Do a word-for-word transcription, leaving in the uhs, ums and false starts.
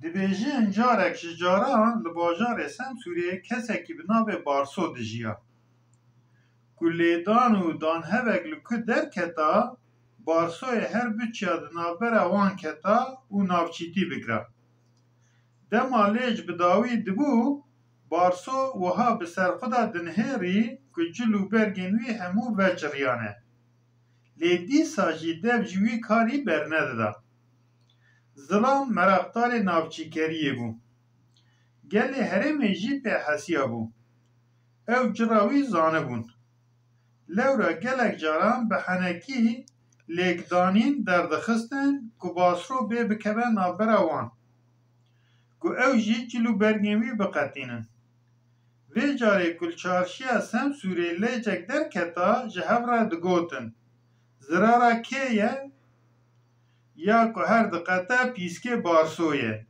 Dibêjin carek ji caran li bajarê Semsûrê kesekî bi navê Barso dijiya. Ku lêdan û danhevek li ku derketa, Barsoyê her biçiya di navbera wan keta û navçîtî bikira. Dema lêc bi dawî dibû, Barso wiha bi ser xwe de dinihêrî ku cil û bergên wî hemû veçiriyane. Lê dîsa jî dev ji wî karî bernedida. Zilam meraqdarê navçîkeriyê bû. Gelê herêmê jî pê hesiya bû. Ew cira wî zanibûn. Lewra gelek caran bi henekî lêkdanîn derdixistin ku Basro bê bikeve navbera wan. Ku ew jî cil û bergên wî biqetînin. Vê carê ku li çarşiya Semsûrê lêcek derketa, ji hev re digotin, zirara kê ye? Ya ku her diqete pîskê Barso ye.